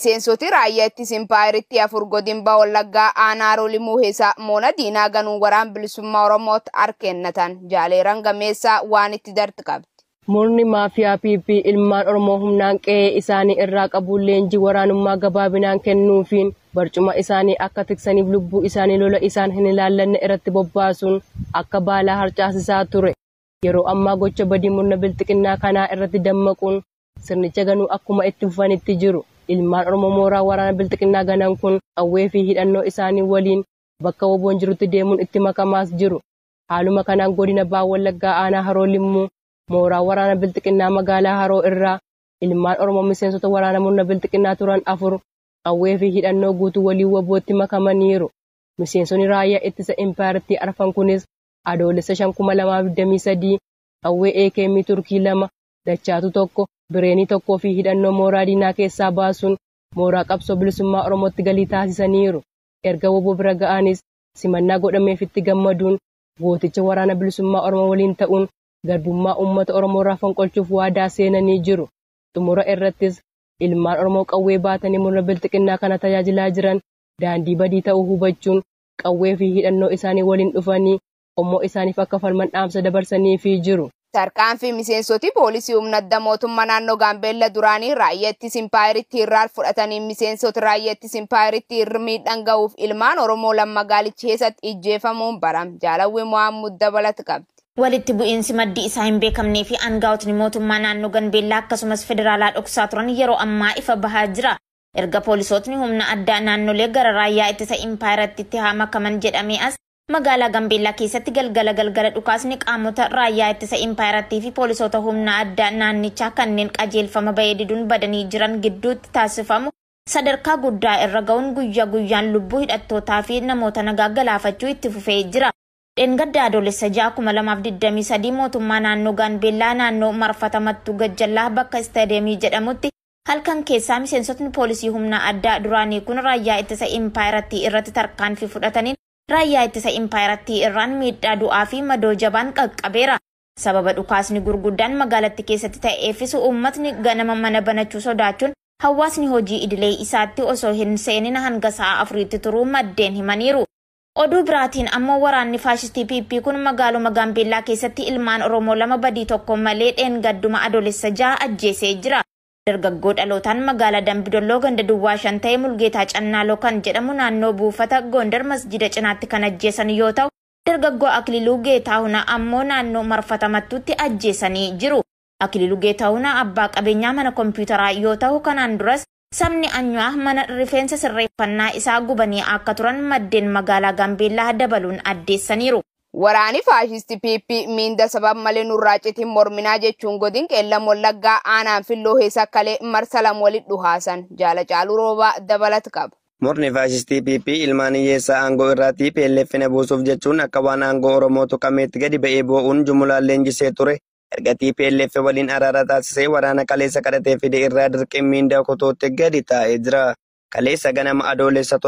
Miseensoti raayyaa ittisa impaayeritti 4 godina Wallaggaa aanaa Haroo Limuu Heesaa moona diinaa ganuun waraan bilisummaa Oromootti harkennatan jaaleeran gameessaa waan itti darti qabdi. Murni maafiyaa PP ilmaan Oromoo humnaan qe'ee isaanii irraa qabuun leenjii waraanummaa gabaabinaan kennuufiin barcuma isaanii akka tiksaniif lubbuu isaanii lola isaan hin ilaallanne irratti bobbaasuun akka baalaa harcaasisaa ture. Yeroo ammaa gocha badii murna bilxiqinnaa kanaa irratti dammaquun sirnicha ganuu akkuma itti fufanitti jiru. Ilmaan Oromoo mooraa waraana bilxiqinnaa ganan kun qawwee fi hidhannoo isaanii waliin bakka woboon jirutti deemuun itti makamaas jiru. Haaluma kanaan godina Baha Wallaggaa aanaa Haroo Limmuu mooraa waraana bilxiqinnaa magaalaa Haroo irraa ilmaan Oromoo miseensota waraana murna bilxiqinnaa turan 4 qawwee fi hidhannoo guutuu waliin wobootti makamaniiru. Miseensonni raayyaa ittisa impaayeritti arfan kunis Adoolessa 5,2023 qawwee AKM Turkii 2, Dachaatu 1, Bireenii 1 fi hidhannoo mooraa diinaa keessaa baasuun mooraa qabsoo bilisummaa Oromootti galii taasisaniiru. Erga woboo bira ga'anis simannaa godhameefitti gammaduun gooticha waraana bilisummaa Oromoo waliin ta'uun garbummaa uummata Oromoo irraa fonqolchuuf waadaa seenanii jiru. Xumura irrattis ilmaan Oromoo qawwee baatanii murna bilxiqinnaa kana tajaajilaa jiran daandii badii ta'uu hubachuun qawwee fi hidhannoo isaanii waliin dhufanii qomoo isaaniif akka falman dhaamsa dabarsaniifii jiru. Tarkaanfii miseensoti poolisii humna adda mootummaa naannoo Gaambeella duraanii raayyaa ittisa impaayeritti irraa fudhatanii miseensota raayyaa ittisa impaayeritti irra miidhaan ga'uuf ilmaan Oromoo lama magaalicha keessatti ijjeefamuun baram. Jaalawwi Mohaammed dabalata qabdi. Walitti bu'iinsi maddi isaa hin beekamnee fi aangaa'otni mootummaa naannoo Gaambeellaa akkasumas federaalaa dhoksaa turan yeroo ammaa ifa bahaa jira. Erga poolisootni humna addaa naannolee gara raayyaa ittisa impaayeritti haa makaman jedhamee as magaalaa Gaambeellaa keessatti galgala galgala dhukaasni qaamota raayyaa ittisa impaayeritti fi poolisoota humna addaa naannichaa kanneen qajeelfama bahee diduun badanii jiran gidduutti taasifamu sadarkaa guddaa irra ga'uun guyyaa guyyaan lubbuu hidhattootaa fi namoota nagaa galaafachuu itti fufee jira. Dheengadda Adoolessa 6,2023 mootummaa naannoo Gaambeellaa naannoo marfata Mattuu Gajjallaa bakka istaadiyeemii jedhamutti halkan keessaa miseensotni poolisii humna addaa duraanii kun raayyaa ittisa impaayeritti irratti tarkaanfii fudhataniin raayyaa ittisa impaayeritti irraan miidhaa du'aa fi madoo jabaan qaqqabeera. Sababa dhukaasni gurguddaan magaalatti keessatti ta'eefis uummatni ganama mana banachuu sodaachuun hawaasni hojii idilee isaatti osoo hin seenin hanga sa'a 4tti turuu maddeen himaniiru. Oduu biraatiin ammoo waraanni faashistii PP kun magaaluma Gaambeellaa keessatti ilmaan Oromoo 2 badii tokko malee dheengadduma Adoolessa 6 ajjeesee jira. Dargaggoo dhalootaan magaalaa Dambidolloo ganda Duwwaa 5 ta'e Mulgeetaa Cannaaloo kan jedhamu naannoo buufata Gondar masjida cinaatti kan ajjeesan yoo ta'u, dargaggoo Akililuu Geetaahunaa ammoo naannoo marfata Mattuutti ajjeesanii jiru. Akililuu Geetaahunaa abbaa qabeenyaa mana kompiitaraa yoo ta'u, kanaan duras sabni Anyuwaa mana rifeensa sirreeffannaa isaa gubanii akka turan maddeen magaalaa Gaambeellaa dabaluun addeessaniiru. Waraanni faashisti PP miinda sabab malee nurraa citin morminaa jechuun godin Qeellam Wallaggaa aanaan Filloo Heesaa Kalee marsa lama walitti dhuhaasan jaala Caaluu Roobaa dabalata qaba. Murni faashistii PP ilmaan hiyyeessaa aangoo irraa TPLF buusuuf jechuun akka waan aangoo Oromoo tuqameetti gadi ba'ee boo'uun jumulaan leenjisee ture. Erga TPLF waliin araara taasisee waraana kaleessa kadhatee fide irraa dirqiin miindaa kutootti gadi taa'ee jira. Kaleessa ganama Adoolessa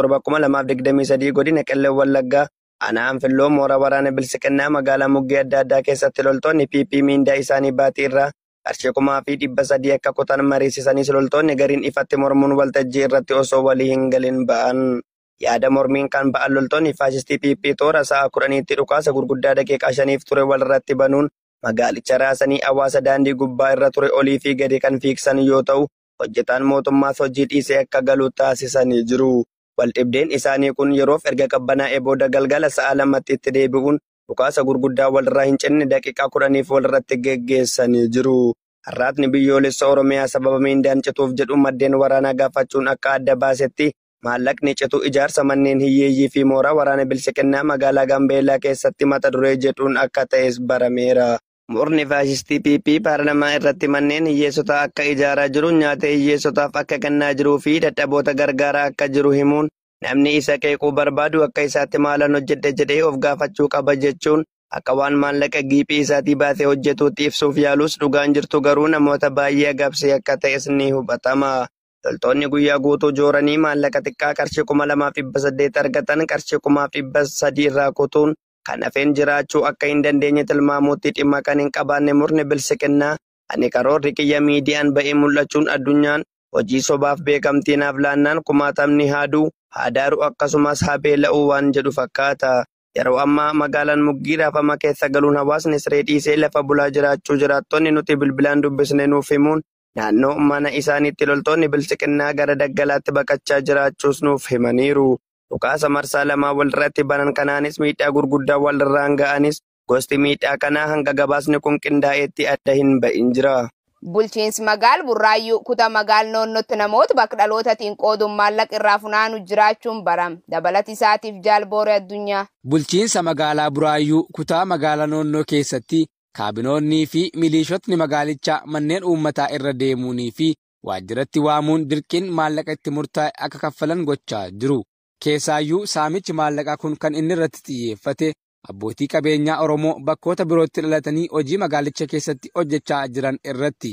7,2023 godina Qeellam Wallaggaa aanaan Filloo mooraa waraana bilisiqinnaa magaalaa muggee adda addaa keessatti loltoonni PP miindaa isaanii baatii irraa qarshii 3,300 akka kutan mariisisanis loltoonni gariin ifatti mormuun waltajjii irratti osoo walii hin galin ba'an. Yaada mormiin kan ba'an loltoonni faashistii PP toora sa'a 10tti dhukaasa gurguddaa daqiiqaa 5 ture walirratti banuun magaalicha raasanii hawaasa daandii gubbaa irra ture olii fi gadi kan fiigsan yoo ta'u, hojjetaan mootummaas hojii dhiisee akka galu taasisanii jiru. Waldhibdeen isaanii kun yeroof erga qabbanaa'ee booda galgala sa'a 2tti itti deebi'uun dhukaasa gurguddaa walirraa hin cinne daqiiqaa 10 walirratti geggeessanii jiru. Harraatni biyyoolessa Oromiyaa sababa miindaan cituuf jedhu maddeen waraanaa gaafachuun akka adda baasetti maallaqni citu ijaarsa manneen hiyyeeyyii fi mooraa waraana bilisiqinnaa magaalaa Gaambeellaa keessatti mata duree jedhuun akka ta'es barameera. Murni faashistii PP paarlaamaa irratti manneen hiyyeessotaa akka ijaaraa jiru, nyaata hiyyeessotaaf akka kennaa jiruu fi dadhaboota gargaaraa akka jiru himuun namni isa qeequu barbaadu akka isaatti maalan hojjedhe jedhee of gaafachuu qaba jechuun akka waan maallaqa giiphii isaatii baasee hojjetuutti ibsuuf yaalus dhugaan jirtu garuu namoota baay'ee agabsee akka ta'es ni hubatama. Loltoonni guyyaa guutuu jooranii maallaqa xiqqaa qarshii 2,800 argatan qarshii 1,300 irraa kutuun kan hafeen jiraachuu akka hin dandeenye tilmaamuutti dhimma kan hin qabaanne murni bilisiqinnaa ani karoorri kiyya miidiyaan ba'ee mul'achuun addunyaan Hojii sobaaf beekamtii naaf laannaan kumaatamni haaduu, haadaaru akkasumas haa beela'uu waan jedhu fakkaata. Yeroo ammaa magaalaan Muggii raafama keessa galuun hawaasni siree dhiisee lafa bulaa jiraachuu jiraattonni nuti bilbilaan dubbisne nuuf himuun naannoo mana isaaniitti loltoonni bilchiqinnaa gara daggalaatti baqachaa jiraachuus nuuf himaniiru. Dhukaasa marsaa lamaa walirratti banan kanaanis miidhaa gurguddaa walirraan ga'anis gosti miidhaa kanaa hanga gabaasni kun qindaa'eetti adda hin ba'in jira. Bulchiinsi magaal Burraayyuu kutaa magaal noonnotti namoota bakka dhalootaatiin qooduun maallaqa irraa funaanu jiraachuun barame. Dabalata isaatiif Jaalbooree Addunyaa. Bulchiinsa magaalaa Buraayyuu kutaa magaalaa noonnoo keessatti kaabinoonnii fi miliishotni magaalichaa manneen uummataa irra deemuunii fi waajjiratti waamuun dirqiin maallaqa itti murtaa'e akka kaffalan gochaa jiru. Keessaayyuu saamichi maallaqaa kun kan inni irratti xiyyeeffate abbootii qabeenyaa Oromoo bakkoota birootti dhalatanii hojii magaalicha keessatti hojjechaa jiran irratti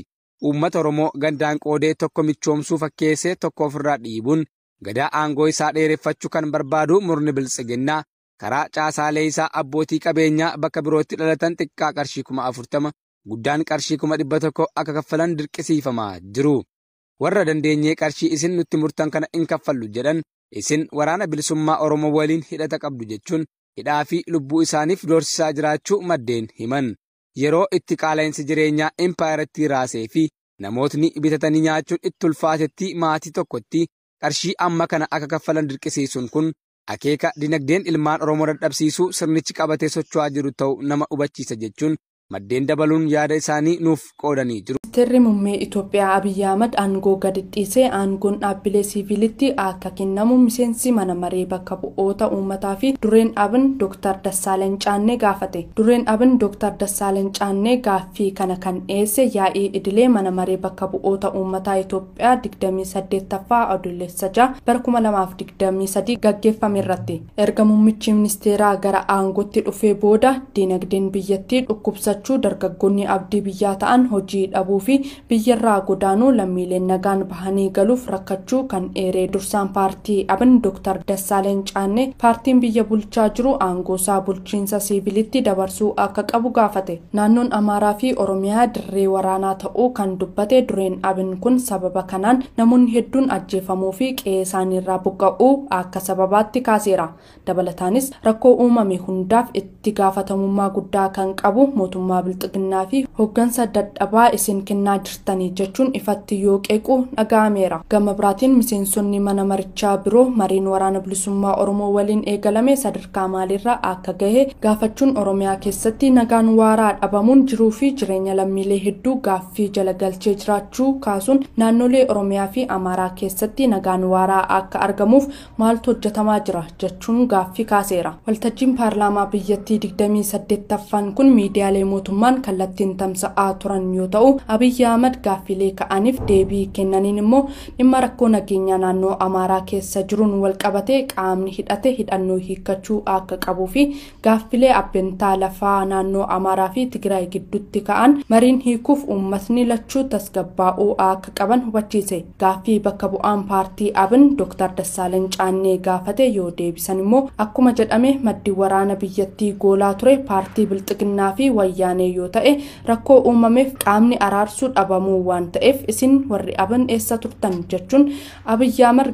uummata Oromoo gandaan qoodee tokko michoomsuu fakkeessee tokko ofirraa dhiibuun gadaa aangoo isaa dheereffachuu kan barbaadu murni biltsiginnaa karaa caasaalee isaa abbootii qabeenyaa bakka birootti dhalatan xiqqaa qarshii 40,000 guddaan qarshii 100,000 akka kaffalan dirqisiifamaa jiru. Warra dandeenyee qarshii isin nutti murtan kana hin kaffallu jedhan isin waraana bilisummaa Oromoo waliin hidhata qabdu jechuun hidhaa fi lubbuu isaaniif doorsisaa jiraachuu maddeen himan. Yeroo itti qaala'insi jireenyaa impaayiratti raasee fi namootni bitatanii nyaachuun itti ulfaatetti maatii tokkotti qarshii amma kana akka kaffalan dirqisiisuun kun akeeka dinagdeen ilmaan Oromoo dadhabsiisuu sirnichi qabatee socho'aa jiru ta'uu nama hubachiisa jechuun maddeen dabaluun yaada isaanii nuuf qoodanii jiru. Ministeerri muummee Itoophiyaa Abiyyi Ahmad aangoo gadi dhiisee aangoon dhaabbilee siviilitti akka kennamu miseensi mana maree bakka bu'oota uummataa fi dureen Abin Dr. Dassaalany Caannee gaafate. Dureen Abin Dr. Dassaalany Caannee gaaffii kana kan dhiyeesse yaa'ii idilee mana maree bakka bu'oota uummataa Itoophiyaa 28ffaa Adoolessa 6 bara 2023 gaggeeffame irratti. Erga muummichi ministeeraa gara aangootti dhufee booda dinagdeen biyyattii dhukkubsachuu, dargaggoonni abdii biyyaa ta'an hojii dhabuu fi biyyarraa godaanuu, lammiileen nagaan bahanii galuuf rakkachuu kan eeree dursaan paartii Abin Dr. Dassaalany Caannee paartiin biyya bulchaa jiru aangoosaa bulchiinsa siviilitti dabarsuu akka qabu gaafate. Naannoon Amaaraa fi Oromiyaa dirree waraanaa ta'uu kan dubbate dureen Abin kun sababa kanaan namoonni hedduun ajjeefamuu fi qe'ee isaaniirraa buqqa'uu akka sababaatti kaaseera. Dabalataanis rakkoo uumame hundaaf itti gaafatamummaa guddaa kan qabu mootummaa bilxiginnaa fi hooggansa dadhabaa isin kennaa jirtanii jechuun ifatti yoo qeequ dhaga'ameera. Gama biraatiin miseensonni mana marichaa biroo mariin waraana bilisummaa Oromoo waliin eegalame sadarkaa maaliirra akka gahe gaafachuun Oromiyaa keessatti nagaan waaraa dhabamuun jiruu fi jireenya lammiilee hedduu gaaffii jala galchee jiraachuu kaasuun naannolee Oromiyaa fi Amaaraa keessatti nagaan waaraa akka argamuuf maaltu hojjetamaa jira jechuun gaaffii kaaseera. Waltajjiin paarlaamaa biyyattii 28ffaan kun miidiyaalee mootummaan kallattiin tamsa'aa turan yoo ta'u Abiyyi Ahmad gaaffilee ka'aniif deebii kennaniin immoo dhimma rakkoo nageenyaa naannoo Amaaraa keessa jiruun walqabatee qaamni hidhate hidhannoo hiikkachuu akka qabuu fi gaaffilee abbentaa lafaa naannoo Amaaraa fi Tigraay gidduutti ka'an mariin hiikuuf uummatni lachuu tasgabbaa'uu akka qaban hubachiise. Gaaffii bakka bu'aan paartii Abin Dr. Dassaalany Caannee gaafate yoo deebisan immoo akkuma jedhame maddi waraana biyyattii goolaa ture paartii bilxiginnaa fi wayyaanee yoo ta'e rakkoo uumameef qaamni araarsuu dhabamuu waan ta'eef isin warri Abin eessa turtan jechuun Abiyyi Ahmad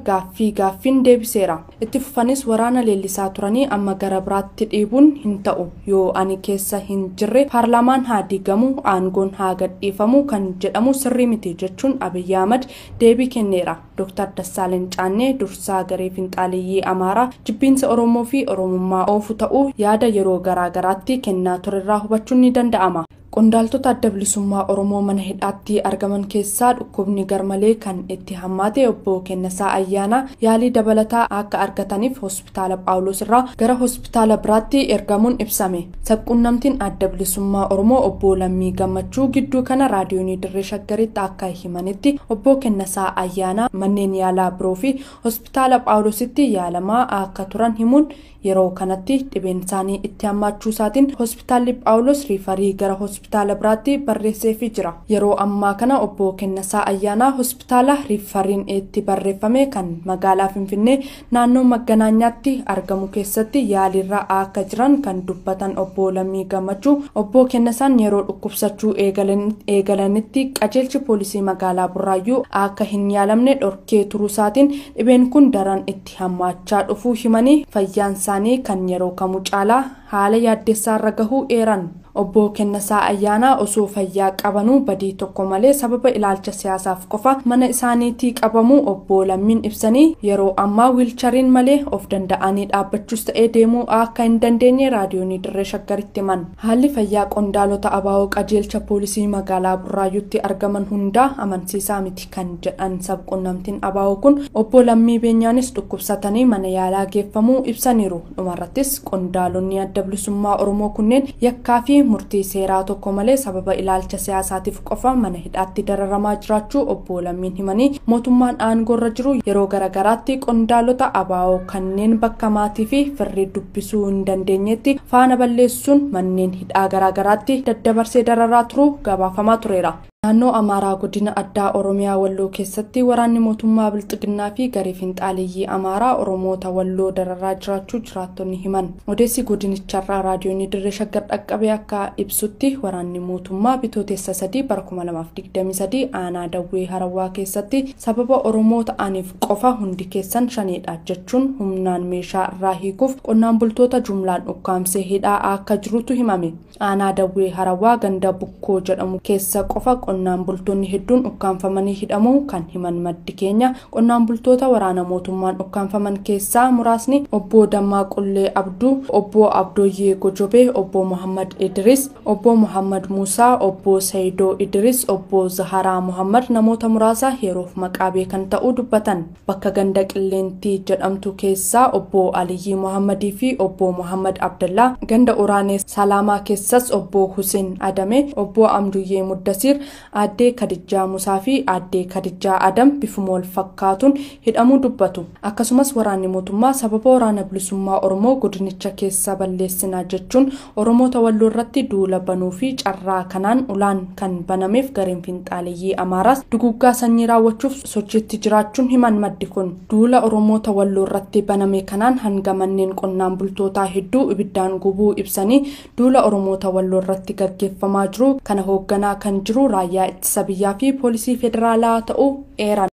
gaaffiin deebiseera. Itti fufanis waraana leellisaa turanii amma gara biraatti dhiibuun hin ta'u, yoo ani keessa hin jirre paarlaamaan haa diigamu, aangoon haa gadhiifamu kan jedhamu sirrii miti jechuun Abiyyi Ahmad deebii kenneera. Dr. Dassaalany Caannee dursaa garee finxaaleeyyii Amaaraa jibbiinsa Oromoo fi Oromummaa oofu ta'uu yaada yeroo garaagaraatti kennaa turerraa hubachuun ni danda'ama. Qondaaltota adda bilisummaa Oromoo mana hidhaatti argaman keessaa dhukkubni garmalee kan itti hammaate obbo Kennasaa Ayyaanaa yaalii dabalataa akka argataniif hospitaala Phaawulos irraa gara hospitaala biraatti ergamuun ibsame. Sabquunnamtiin adda bilisummaa Oromoo obbo Lammii Gammachuu gidduu kana raadiyoonii Dirree Shaggaritti akka himanitti obbo Kennasaa Ayyaanaa manneen yaalaa biroo fi hospitaala Phaawulositti yaalamaa akka turan himuun yeroo kanatti dhibeen isaanii itti hammaachuu isaatiin hospitaalli Phaawulos riifarii gara hospitaala hospitaala biraatti barreesseefii jira. Yeroo ammaa kana obbo Kennasaa Ayyaanaa hospitaala riifariin itti barreeffame kan magaalaa Finfinnee naannoo Magganaanyaatti argamu keessatti yaaliirra akka jiran kan dubbatan obbo Lammii Gammachuu obbo Kennasaan yeroo dhukkubsachuu eegalanitti qajeelchi poolisii magaalaa Burraayyuu akka hin yaalamne dhorkee turuusaatiin dhibeen kun daran itti hammaachaa dhufuu himanii fayyaan isaanii kan yeroo kamuu caalaa haala yaaddessaarra gahuu eeran. Obbo Kennasaa Ayyaanaa osoo fayyaa qabanuu badii tokko malee sababa ilaalcha siyaasaaf qofa mana isaaniitii qabamuu obbo Lammiin ibsanii yeroo ammaa wiilchariin malee of danda'anii dhaabbachuus ta'ee deemuu akka hin dandeenye raadiyoonii Dirree Shaggaritti himan. Haalli fayyaa qondaalota ABO qajeelcha poolisii magaalaa Burraayyuutti argaman hundaa amansiisaa miti kan jedhan sabquunnamtiin ABO kun obbo Lammii Beenyaanis dhukkubsatanii mana yaalaa geeffamuu ibsaniiru. Dhumarrattis qondaalonni adda bilisummaa Oromoo kunneen yakkaa fi murtii seeraa tokko malee sababa ilaalcha siyaasaatiif qofa mana hidhaatti dararamaa jiraachuu obbo Lammiin himanii mootummaan aangoorra jiru yeroo garagaraatti qondaalota ABO kanneen bakka maatii fi firri dubbisuu hin dandeenyetti faana balleessuun manneen hidhaa garagaraatti daddabarsee dararaa turuu gabaafamaa tureera. Naannoo Amaaraa godina addaa Oromiyaa Walloo keessatti waraanni mootummaa Bilxiginnaa fi garee finxaaleeyyii Amaaraa Oromoota Walloo dararaa jiraachuu jiraattonni himan. Odeessi godinicharraa raadiyoonii Dirree Shaggar dhaqqabe akka ibsutti waraanni mootummaa bitootessa 3 bara 2023 aanaa Dawwee Harawwaa keessatti sababa Oromoo ta'aniif qofa hundi keessan shaneedha jechuun humnaan meeshaa irraa hiikuuf qonnaan bultoota jumlaan ukkaamsee hidhaa akka jirutu himame. Aanaa Dawwee Harawwaa ganda Bukkoo jedhamu keessa qofa qonnaan bultoonni hedduun ukkaanfamanii hidhamuu kan himan maddi keenya qonnaan bultoota waraana mootummaan ukkaanfaman keessaa muraasni obbo Dammaa Qullee Abduu, obbo Abdooyyee Gojobee, obbo Muhammad Idris, obbo Muhammad Musaa, obbo Sayidoo Idris, obbo Zaharaa Muhammad namoota muraasa yeroof maqaa beekan ta'uu dubbatan. Bakka ganda Qilleentii jedhamtu keessaa obbo Aliyyii Muhammadii fi obbo Muhammad Abdallaa, ganda Uraanee Salaamaa keessas obbo Hussein Adame, obbo Amduyyee Muddasiir, aaddee Kadijjaa Musaa fi aaddee Kadijjaa Adam bifuma wal fakkaatuun hidhamuu dubbatu. Akkasumas waraanni mootummaa sababa waraana bilisummaa Oromoo godinicha keessa balleessinaa jechuun Oromoota Walloo irratti duula banuu fi carraa kanaan ulaan kan banameef gareen finxaaleeyyii Amaaraas duguggaa sanyii raawwachuuf sochiitti jiraachuun himan maddi kun. Duula Oromoota Walloo irratti baname kanaan hanga manneen qonnaan bultootaa hedduu ibiddaan gubuu ibsanii duula Oromoota Walloo irratti gaggeeffamaa jiru kana hoogganaa kan jiru raayyaa ittisa biyyaa fi poolisii federaalaa ta'uu eeran.